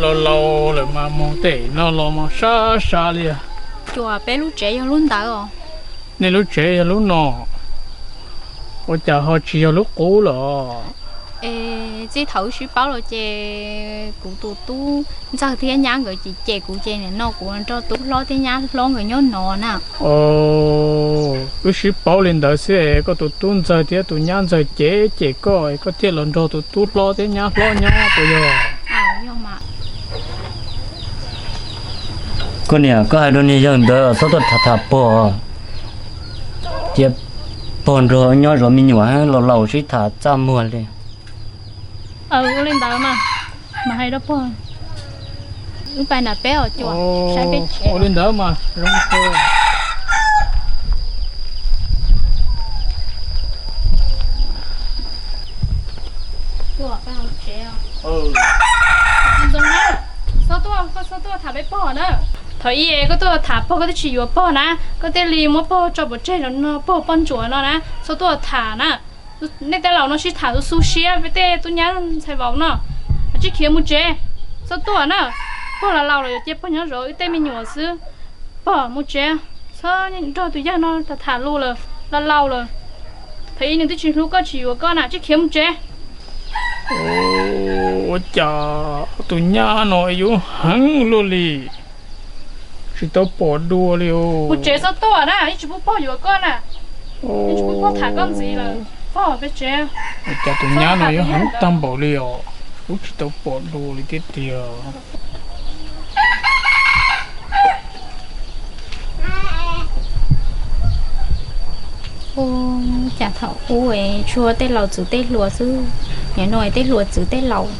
Laus laus lawm mas mus tej no los mas sab sab li. Cuas peb lub tsev yog lub ntawd os. Nej lub tsev yog lub no, ua cas ho tsis yog lub qub lawm? Es txij thaum wb sib paub los ces kuv tus tub ntxawg thiab nyab nkawd ces cem kuv ces nim no kuv nrog tub hlob thiab nyab hlob nkawd nyob no na. Wb sib paub li ntawd xwb es koj tus tub ntxawg thiab tus nyab ntxawg cem cem koj es koj thiaj los nrog tus tub hlob thiab nyab hlob nyob puas yog? Koj niam, koj hais rau niag yawg ntawd txhob tuaj tham tham pog, cia pog nrog nyob zov me nyuam, laus laus sib tham txaj muag li. Ua li ntawd mas, mas hais rau pog, wb pais nram peb os Cuas, saib peb tsev. Ua li ntawd mas zoo kawg. Txhob tuaj, koj txhob tuaj tham peb pog na. Thaum ib koj tuaj tham pog koj twb tsis yuav pog na, koj thiaj li muab pog tso pov tseg no, pog poj ntsuam no na, txhob tuaj tham na. Nej tej laus no sib tham xu xu siab peb tej tub nyab ntxhais vauv no. Tsij khiav mus tsev, txhob tuaj na. Pog laus laus lawm yuav cia pog nyob zov wb tej me nyuam xwb. Pog mus tsev, txhob nrog tus yawg no tham tham lus lawm, laus laus lawm. Thaum ib nws twb tsis hlub koj tsis yuav koj na, tsij khiav mus tsev. Ua cas tus nyab no yuav heev luaj li, tsis tau pom dua li. Mus tsev txhob tuaj na, yeej tsis pub pog yuav koj na. Yeej tsis pub pog tham koj ntxiv lawm. Pog peb tsev. Ua cas tus nyab no yuav heev tag npaum li os, kuv tsis tau pom dua li thiab tiag. Ua cas thaum ub es tsuas tej laus txwv tej hluas xwb, nim no es tej hluas txwv tej laus.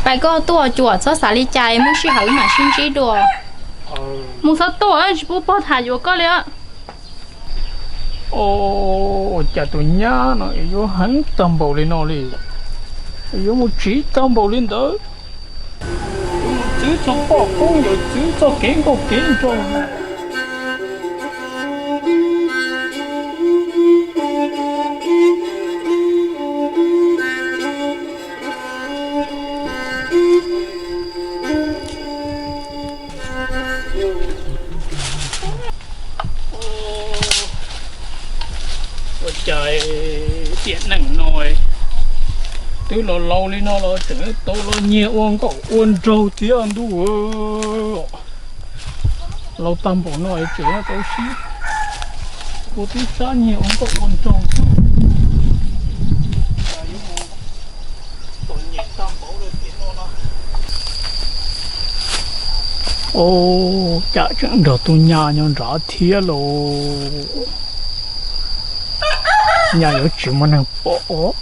Pais koj tuaj Cuas, txhob xav li cas, muaj sij hawm mam sib ntsib dua. Mus txhob tuaj, tsis pub pog tham yuav koj li. Ua cas tus nyab no es yuav heev tag npaum li no li, es yuav mus tsiv tag npaum li ntawd. Yuav mus txwv txog poj koob, yuav txwv txog kev nkauj kev nraug. Ua cas tiam neej no twb los laus li no los tseem tau los nyiag ua nkauj ua nraug thiab ntuj. Laus tag npaum no es tseem tau sib ua tib sab nyiag ua nkauj ua nraug. Ua cas tseem nrog tus nyab nyob nrad thiab lauj? Nyab yuav tsis muaj neeg pom.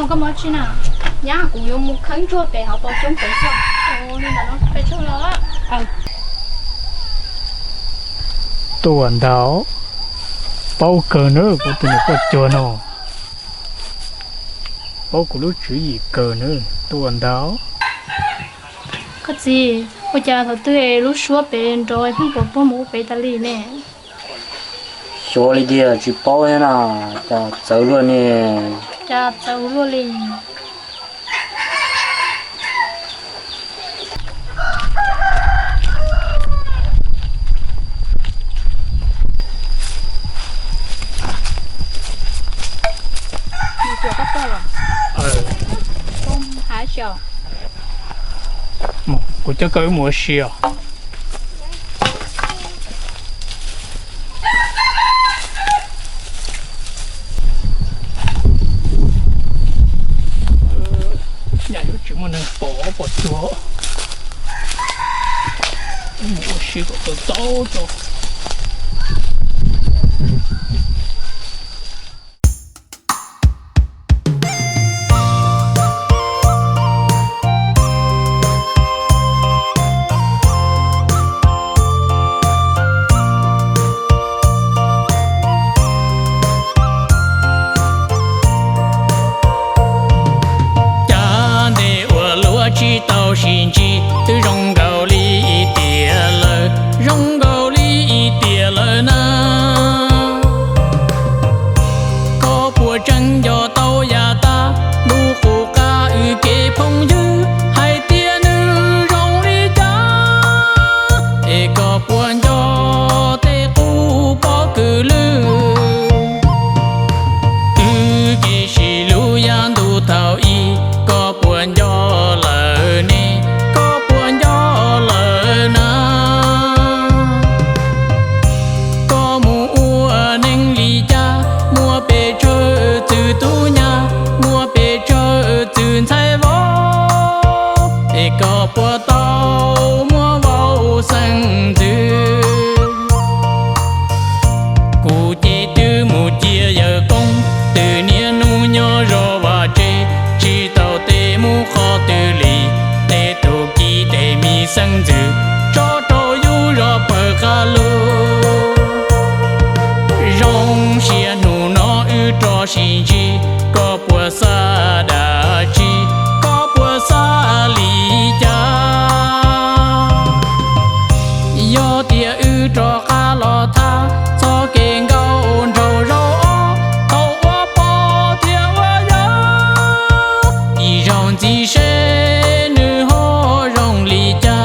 Koj mus tsi na? Nyab, kuv yuav mus khawb ntsuag pem hauv paus coob pem xwb. Li ntawd no peb tsaug los. Tuaj ntag, paub kawg na kuv tus niam poj cuag no, paub kuv lub tswv yim kawg na. Tuaj ntag. Koj txiv, ua cas thaum twg lub suab pem nrov pheej pom pog mus ua pem tas li ne? Xyov li tiag, tsis paub thiab na. Cas txawv luaj ne. Cas txawv luaj li. Kuv coj koj wb mus ua si os. Nyab yuav tsis muaj neeg pom pom cuag. Mus ua si kom tau tau tso. Cov ntej uas luag tsis tau sib ntsib twb zoo nkaus li ntxwv tso rau yus zog pawg qab lug. Zoo siab hnub no wb rov sib ntsib, koj puas xav dab tsi, koj puas xav li cas? Yog tias wb rov qab los thab txoj kev nkauj nraug zaum ob, thaum ua pog thiab ua yawg, ib zaug ntxiv seb nws ho zoo li cas.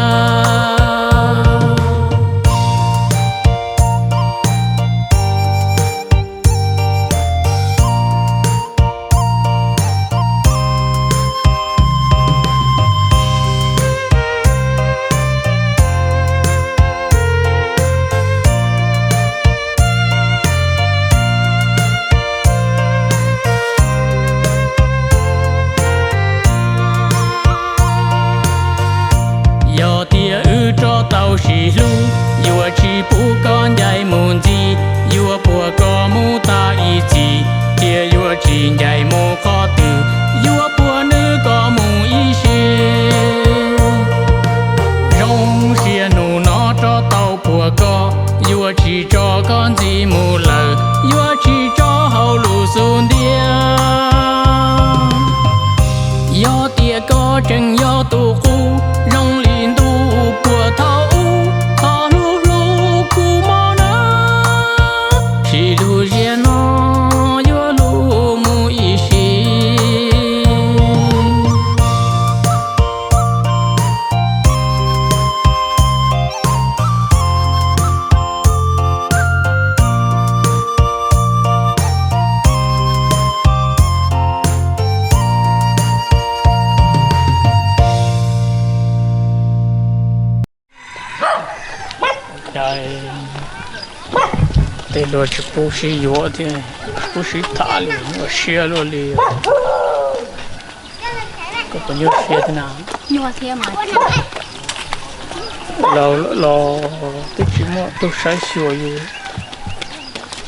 Yog tias wb rov tau sib hlub, yuav tsis pub koj ncaim mus ntxiv, yuav puag koj mus tas ib txhis, thiaj yuav tsis ncaim mus qhov twg, yuav puag nws koj mus ib sim. Zoo siab hnub no rov tau puag koj, yuav tsis tso koj ntxiv mus lawm, yuav tsis tso hauv lub xub ntiag. Yog tias koj tseem yog tus qub, zoo li ntuj puag thaum ub, thov hlub hlub kuv mog na, sib hlub ziag no yuav hlub mus ib sim. Tej luag tsis pub sib yuav thiab, tsis pub sib tham li, nyuaj siab luaj li. Koj puas nyuaj siab thiab na? Laus lawm los twb tsis muaj tus saib xyuas yus,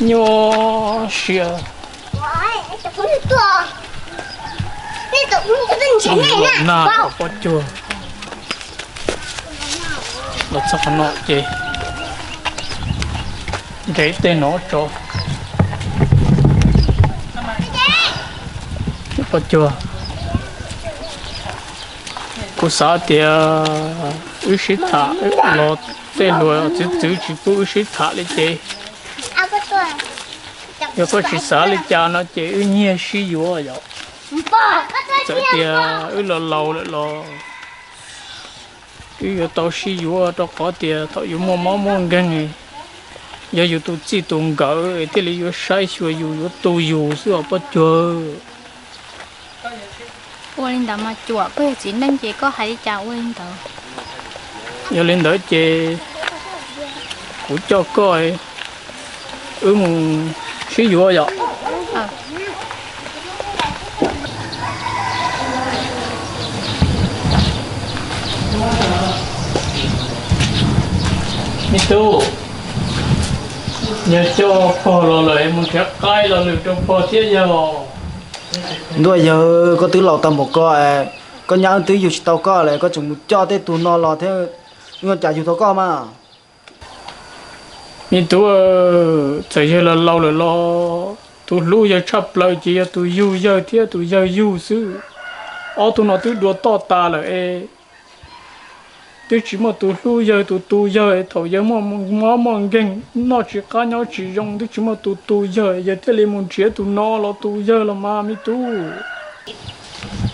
nyuaj siab. Nag pob cuag los txog qhov no ces nrhiav tej no tso. Pob cuag, kuv xav tias wb sib tham los tej luag txwv txwv tsis pub wb sib tham li ces yog koj tsis xav li cas no ces wb nyiag sib yuav yom. Txawm tias wb los laus lawm los wb yuav tau sib yuav rau qhov tias thaum yus muaj mob muaj nkeeg, yog yus tus txij tus nkawm thiaj li yuav saib xyuas yus, yuav tu yus xwb os pob cuag. Ua li ntawd mas cuam, koj yog txiv neej ces koj hais li cas ua li ntawd. Yog li ntawd ces kuv coj koj wb mus sib yuav yom. Me tub, yog coj pog los lawm es mus nrhiav qaib los lwm rau pog thiab yog. Ntuj yawg, koj twb laus tag npaum ko, koj nyab wb twb yug tsis tau koj lawm, koj tseem mus coj tej tug no los thiab, wb ua cas yug tau koj mas. Me tub, txawm yawg los laus lawm los tus hlub yawg tshaj plaws ces yog tus yug yawg thiab tus yawg yug xwb. Ob tug no twb dua toj tas lawm es twb tsis muaj tus hlub yawg tus tu yawg. Thaum yawg muaj mob muaj nkeeg noj tsis qab nyob tsis zoo twb tsis muaj tus tu yawg, yawg thiaj li mus nrhiav tus no los tu yawg los mas me tub.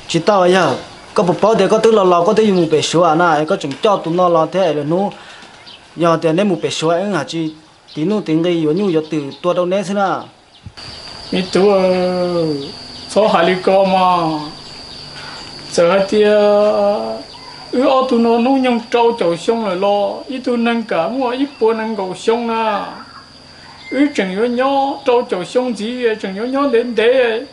Tsis tau yawg, koj puas paub tias koj twb los laus koj twb yuav mus pem Suav na, koj tseem coj tus no los thiab lwm hnub yog tias neb mus pem Suav wb hais tsis tiv nuj tiv nqi yuav nyuj yuav twm tua rau neb xwb na. Me tub, txhob hais li ko mas. Txawm hais tias wb ob tug no hnub nyoog rau caum xyoo lawm los ib tug neeg kam muaj ib puas nees nkaum xyoo na. Wb tseem yuav nyob rau caum xyoo ntxiv, tseem yuav nyob ntev ntev.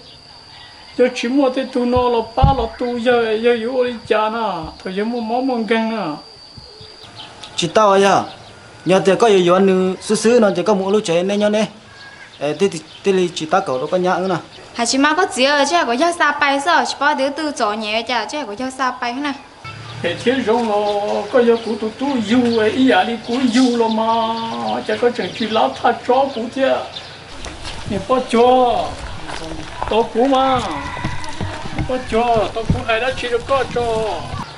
Yog tsis muaj tej tug no los pab los tu yawg, yawg yuav ua li cas na, thaum yawg muaj mob muaj nkeeg na? Tsis tau yog, yog tias koj yuav yuav nws xwb xwb no ces koj mus ua lub tsev neb nyob neb, thiaj li tsis tab kaum rau koj nyab wb na. Hais tsis mas koj txiv, tsis hais kom yawg xa pais xwb, tsis paub tias twb txom nyem cas, tsis hais kom yawg xa pais na. Phem thiab zoo los koj yog kuv tus tub yug ib yam li kuv yug los mas, cas koj tseem tsis lab thaj tsob kuv thiab? Niam poj cuag, tos kuv mas. Niam poj cuag, tos kuv hais dab tsi rau koj tso.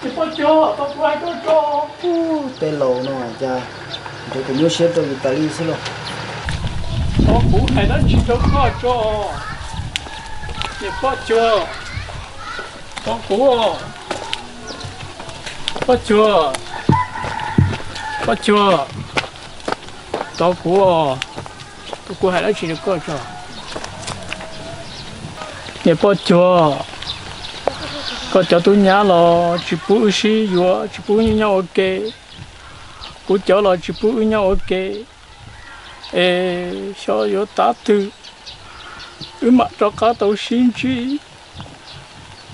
Niam poj cuag, tos kuv hais rau koj tso. Tej laus no cas nrhiav tus nyuaj siab rau yus tas li xwb lauj. Tos kuv hais dab tsi rau koj tso. Niam poj cuag, tos kuv. Poj cuag, poj cuag, tos kuv. Tos kuv hais dab tsi rau koj tso. Niam poj cuag, koj cov tub nyab los tsis pub wb sib yuav, tsis pub wb nyob ua ke. Kuv cov los tsis pub wb nyob ua ke. Es xyov yuav tav twg wb mam rov qab tau sib ntsib.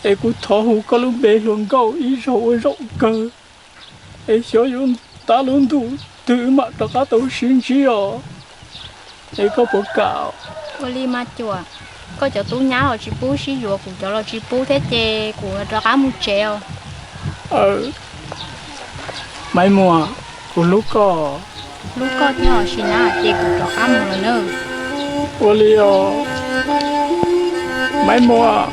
Es kuv thov hu koj lub npe hluas nkauj ib zaug ua zaum kawg, es xyov yuav tav lub ntuj twg wb mam rov qab tau sib ntsib os. Es koj puas kam? Ua li mas cuag, koj cov tub nyab los tsis pub sib yuav, kuv cov los tsis pub thiab ces kuv rov qab mus tsev os. Maiv Muas, kuv hlub koj. Hlub koj thiab os Sis Nab, ces kuv rov qab mus lawm nawb. Ua li os Maiv Muas.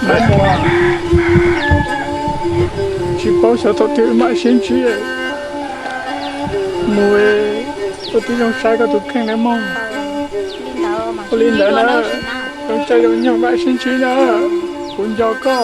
Maiv Muas, tsis paub xyov thaum twg wb mam sib ntsib. Mus, ua tib zoo saib koj tus kheej nawb mog. Ua li ntawd na, zoo caij zoo nyoog mam sib ntsib na, kuv nco koj.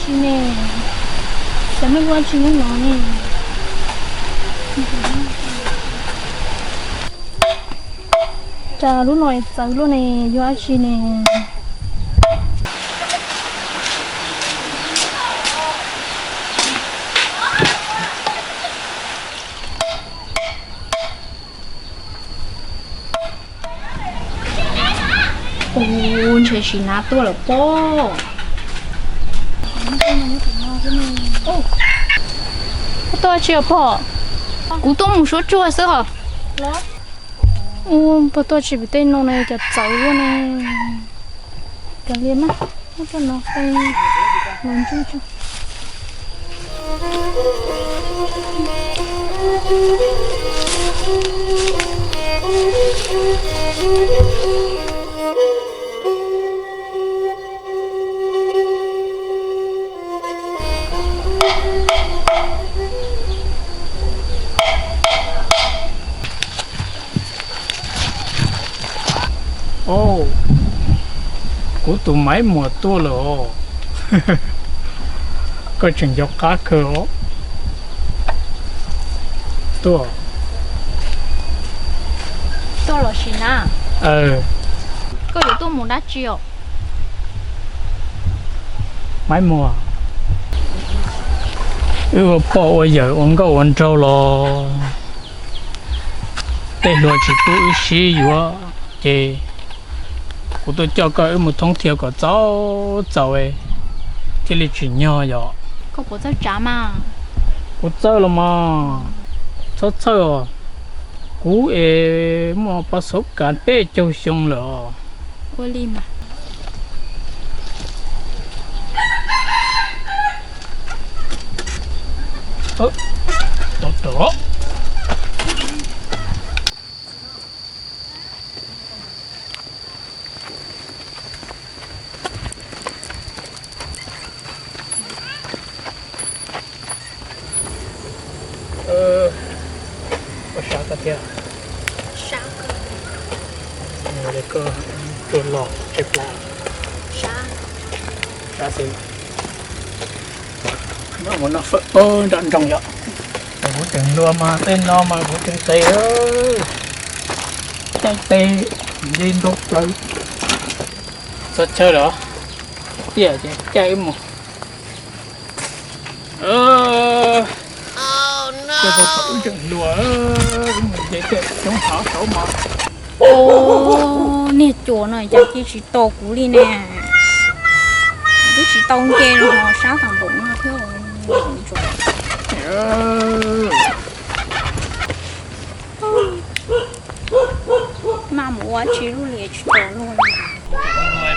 Tsis ne, cas muaj ua tsi nyob no ne? Cas lub no txawv luaj ne, yog dab tsi ne? Ub, ntshe Sis Nab tuaj lawm pob. Koj tuaj tsi os pog? Kuv tuaj mus suab tsuag xwb os. Ub, pog tuaj tsi pem tej no ne, cov txawv luaj ne. Cov liaj mas, muab rau no, los ntsuj tsuag. Au, kuv tus Maiv Muas tuaj lawm os. Koj tseem nco qab kawg os. Tuaj. Tuaj los Sis Nab? Koj yuav tuaj mus dab tsi os? Maiv Muas, wb ua poj ua yawm ua nkauj ua nraug los tej hluas tsis pub wb sib yuav, ces kuv tuaj coj koj wb mus thoob thiav kom txaus txaus thiaj li tsim nyog yom. Koj puas txawj tsav mas? Kuv txawj los mas. Txhob txhawj os, kuv es muaj pas xauv kas peb caug xyoo lawm os. Ua li mas. Sab koj thiab. Sab koj. Ua li koj tuaj los tsheb plab. Sab. Sab xwb. Noj mus noj fawm nram nroog yom. Kuv tseem hluas mas tej no mas kuv tseem tes, caij tes nce nroo plaws. Txog chaw lawm, tiaj ces caij wb mus. Wb tseem hluas, wb mus nce tej roob hav saud mas. Niag cuas no cas cia tsis tau kuv li ne. Twb tsis tau nce los sab tag npaum no thiab. Mas mus ua tsi lub li tsis tau luaj.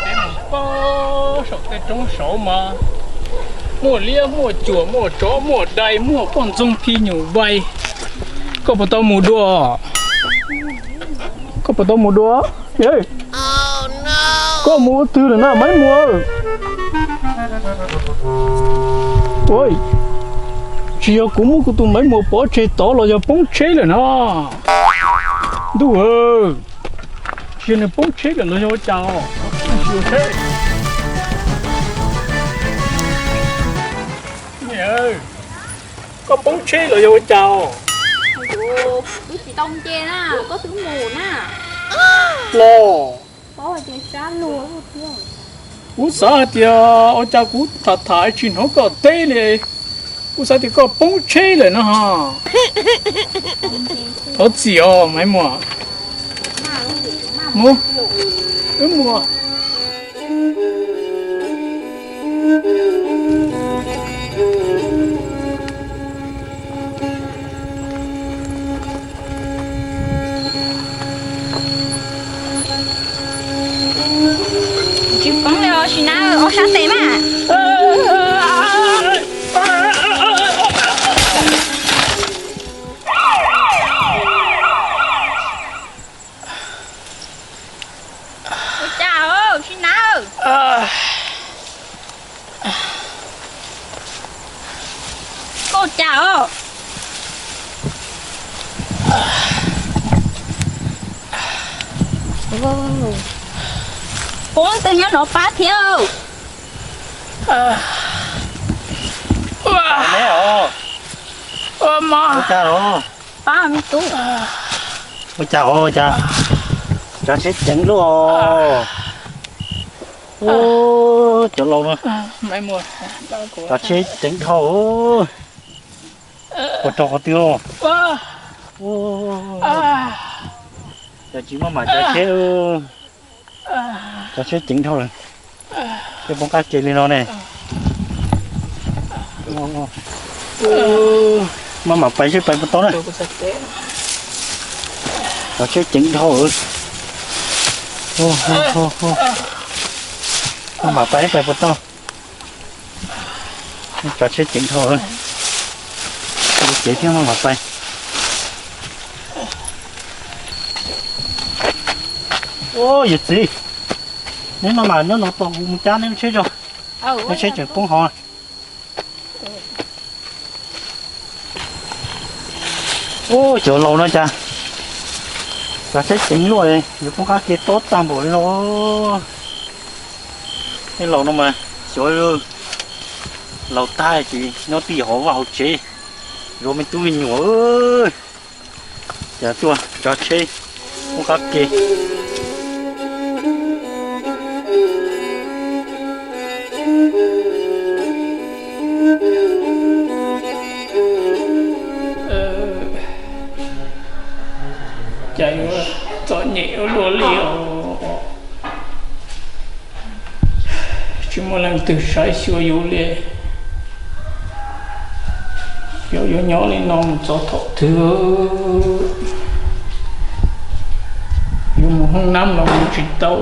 Peb mus pab saum tej roob saud mas muaj liab muaj cuam muaj tsov muaj dais muaj poj ntxoog phij nyum vais. Koj puas tau mus dua? Koj puas tau mus dua? Koj mus ua twg lawm na Maiv Muas? Tsis yog kuv muab kuv tus Maiv Muas pov tseg tod los yog poob tsheb lawm no? Ntuj, tsis yog nws poob tsheb lawm los yog ua cas os? Koj poob tsheb los yog ua cas os? Wb tsis tau nce na, koj twb mus na. Los, kuv xav hais tias ua cas kuv tham tham tsis hnov koj teb li. Kuv xav tias koj poob tsheb lawm no ho. Thov txim os Maiv Muas. Mus, wb mus. Tsis poob li os, sim na ob sab tes mas. Ua cas os, sim na? Koj ua cas os? Poob twg nyob no pab thiab. Ua cas los? Pab me tub. Ua cas os, ua cas? Tsav tsheb ceev luaj os. Cov laus no, tsav tsheb ceev dhau. Puas raug qhov twg? Cov tsis maj mam tsav tsheb, tsav tsheb ceev dhau lawm. Peb poob qab ke li no ne. Maj mam pais seb pais puas tau na. Tsav tsheb ceev dhau. Maj mam pais seb pais puas tau. Tsav tsheb ceev dhau. Cev thiab maj mam pais. Yawm txiv, neb maj mam nyob no tos kuv mus cab neb lub tsheb tso. Neb tsheb tseem poob hauv. Ua cov laus no cas, cas tsheb ceev luaj, yuav poob qab ke tob tag npaum li no. Tej laus no mas xyov, laus tag ces nyob tij hauv vaj hauv tsev, zov me tub me nyuam. Cas tuaj tsav tsheb poob qab ke. Cas yuav txom nyem ua luaj li os. Tsis muaj leej twg saib xyuas yus li. Yog yuav nyob li no mus txog thaum twg? Yuav mus hoob nab los mus tsis tau,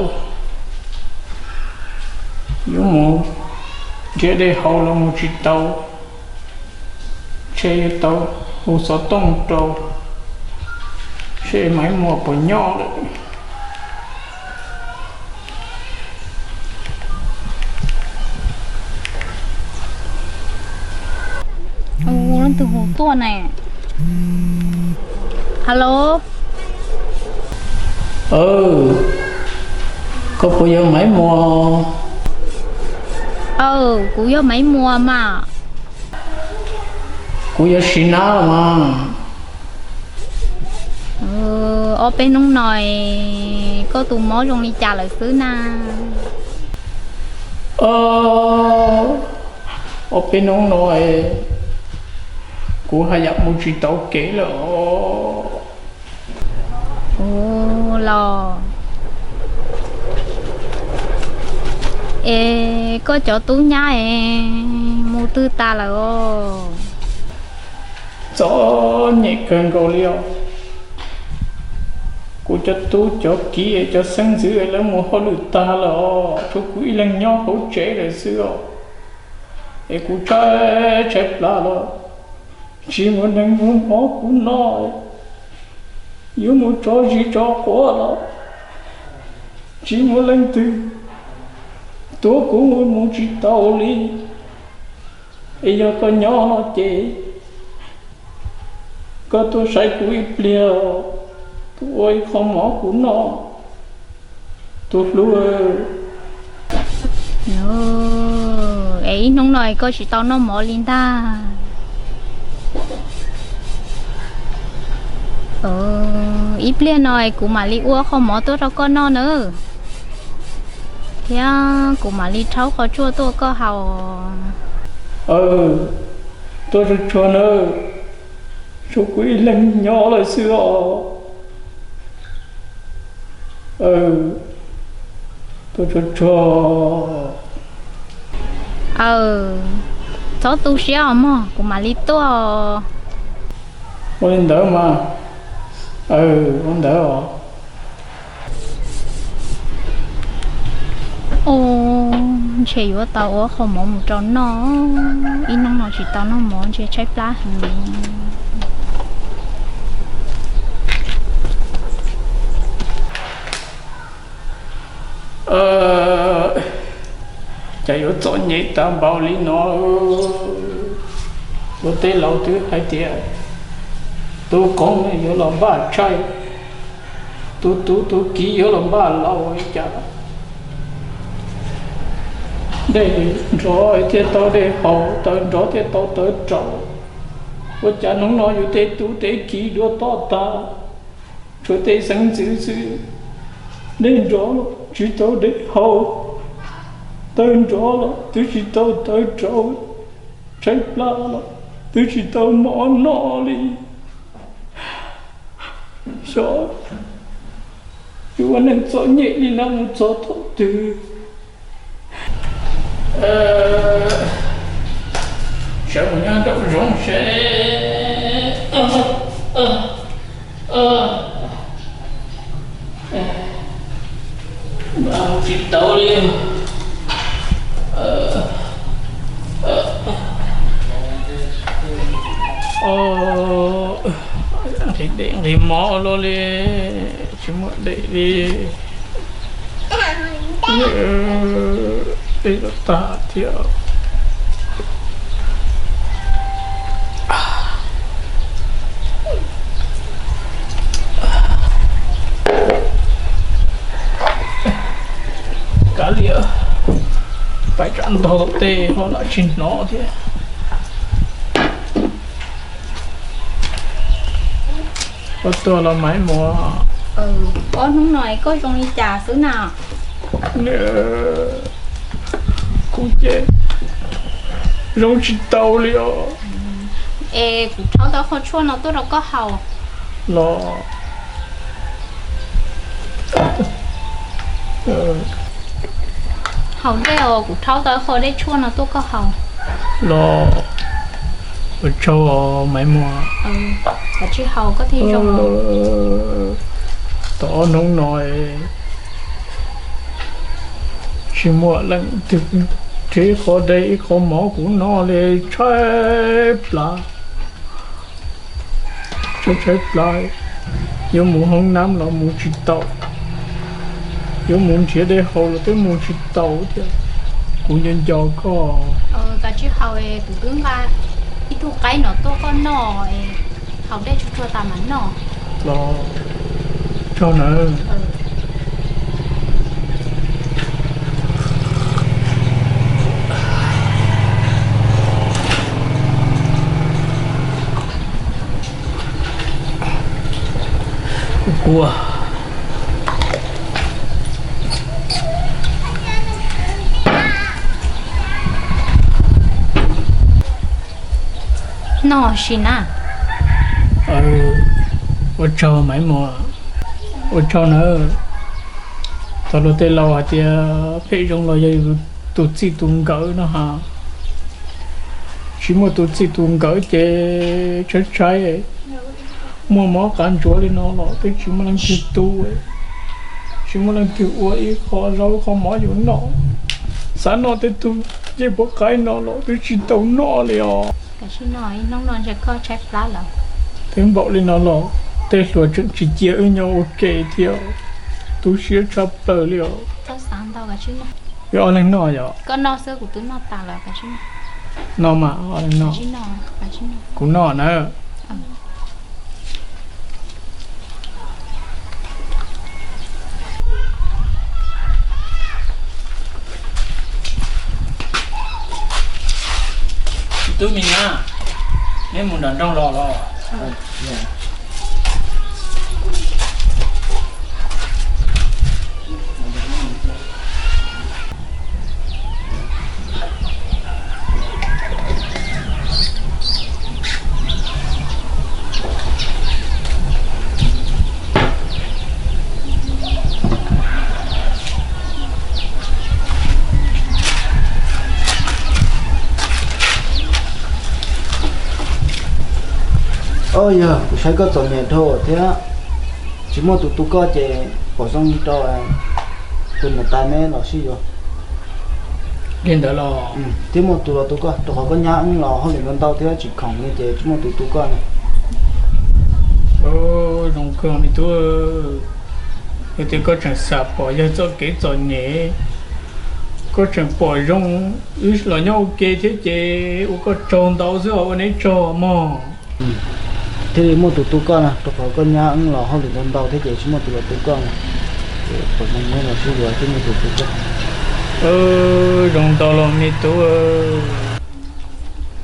yuav mus nrhiav dej haus los mus tsis tau. Ntshe yuav tau hu xov tooj rau seb Maiv Muas puas nyob lawm. Leej twg hu tuaj ne? Alo. Koj puas yog Maiv Muas? Aw, kuv yog Maiv Muas mas. Kuv yuav sim nab los mas. Ob peb hnub no koj tus mob zoo li cas lawm xwb na? Ob peb hnub no kuv haj yam mus tsis tau kev lawm os. Ua los, es koj cov tub nyab es mus twg tas lawm os? Txom nyem kawg nkaus li os. Kuv cov tub cov kiv cov xeeb ntxwv lawv mus hauj lwm tag lawm os, tshuav kuv ib leeg nyob hauv tsev lawm xwb os. Es kuv tshaib tshaib plab los tsis muaj neeg muab mov kuv noj, yuav mus tso zis tso quav los tsis muaj leej twg tuav kuv mus tsis tau li. Es yog koj nyob no ces koj tuaj saib kuv ib pliag, tuaj ua ib qho mov kuv noj, tus hlub. Es ib hnub no koj tsis tau noj mov li ntag. Ib pliag no kuv mam li ua qho mov tuaj rau koj noj nawb, thiab kuv mam li rhaub qhov tshuaj tuaj koj haus. Tuaj tsuag tsuag nawb, tshuav kuv ib leeg nyob lawm xwb os. Tuaj tsuag tsuag. Aw, txhob tu siab os mog, kuv mam li tuaj. Ua li ntawd mas. Aw, ua ntawd os. Ua, ntshe yuav tau ua qho mov mus rau noj, ib hnub no tsis tau noj mov ntshe tshaib plab heev. Cas yuav txom nyem tag npaum li no? Luag tej laus twb hais tias tus qoom yuav los npaj tshaib, tus tub tus kiv yuav los npaj laus. Cas dej nrov thiaj tau dej haus, taw nrov thiaj tau taw rauv. Ua cas hnub no yus tej tub tej kiv dua toj tag, tshuav tej xeeb ntxwv xwb. Dej nrov los tsis tau dej haus, taw nrov los twb tsis tau taw rauv, tshaib plab los twb tsis tau mov noj li. Xyov yuav ua neeg txom nyem li no mus txog thaum twg. Sawv mus nyob nraum zoov seb. Tsis tau li. Nqhis dej nqhis mov luaj li, tsis muaj dej li. Dej los tag thiab. Kav liam, pais tsam ntog tej ho lam tsis hnov thiab. Koj tuaj los Maiv Muas? Ob hnub no koj zoo li cas xwb na? Kuv ces zoo tsis tau li os. Es kuv rhaub tau qho tshuaj no tuaj rau koj haus los? Haus dej os, kuv rhaub tau qho dej tshuaj no tuaj koj haus los. Ua tsaug Maiv Muas. Kav tsij haus koj thiaj zoo. Tau ob hnub no tsis muaj leej twg nrhiav ib qho dej ib qho mov kuv noj li, tshaib plab. Tshaib tshaib plab, yuav mus hoob nab los mus tsis tau, yuav mus nrhiav dej haus los twb mus tsis tau thiab. Kuv nco nco koj. Kav tsij haus, kuv twb nqa ib tug qaib no tuaj koj noj, haus dej tsuag tsuag tas mam noj. Los tsaug nawb. Kuv kua. Noj si na. Ua tsaug Maiv Muas, ua tsaug nawb. Txog luag tej laus hais tias phem zoo los yog tus txij tus nkawm no ha. Tsis muaj tus txij tus nkawm ces tshaib tshaib. Muaj mob qab ntsuav li no los twb tsis muaj leej twg tu, tsis muaj leej twg ua ib qho zaub qho mov yus noj. Xav noj tej tug ncej puab qaib no los twb tsis tau noj li os. Twb npaum li no los tej hluas tseem tsis cia wb nyob ua ke thiab. Tu siab tshaj plaws li os. Wb ob leeg noj yom? No mas ob leeg noj. Kuv noj na. Tub me nyab, neb mus nram nroog los los? Yog kuv saib koj txom nyem dhau thiab tsis muaj tus tu koj ces pom zoo rau tus niam tais neb los sib yuav. Li ntawd los? Thiab muaj tus los tu koj, rau qhov koj nyab wb los hauj lwm ntau ntau thiab tsis khoom li ces tsis muaj tus tu koj na. Zoo kawg me tub, yog tias koj tseem xav pom yawg txoj kev txom nyem, koj tseem pom zoo wb los nyob ua ke thiab ces ua koj tsaug ntau xwb os, ua neb tsaug mog. Thiaj li muaj tus tu koj na, rau qhov koj nyab wb los hauj lwm ntau ntau thiab ces tsis muaj tus los tu koj na. Ces pom zoo neb los sib yuav thiaj muaj tus tu koj. Zoo ntau los me tub.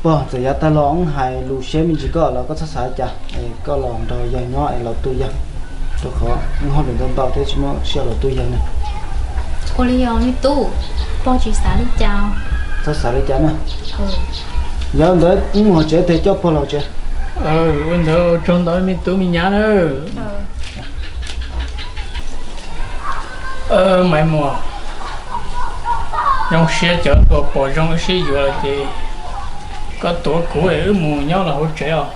Pog, txawm yav tag los wb hais lus siab me ntsis koj los koj txhob xav li cas, koj los nrog yawg nyob es los tu yawg, rau qhov wb hauj lwm ntau ntau thiab tsis muaj sij hawm los tu yawg na. Ua li os me tub, pog tsis xav li cas. Txhob xav li cas na. Yog ntawd wb mus hauv tsev tes coj pog los tsev. Ua ntawd tsaug ntau me tub me nyab na. Maiv Muas, zoo siab cov tuaj pom zoo wb sib yuav lawm ces koj tuav kuv es wb mus nyob los hauv tsev os.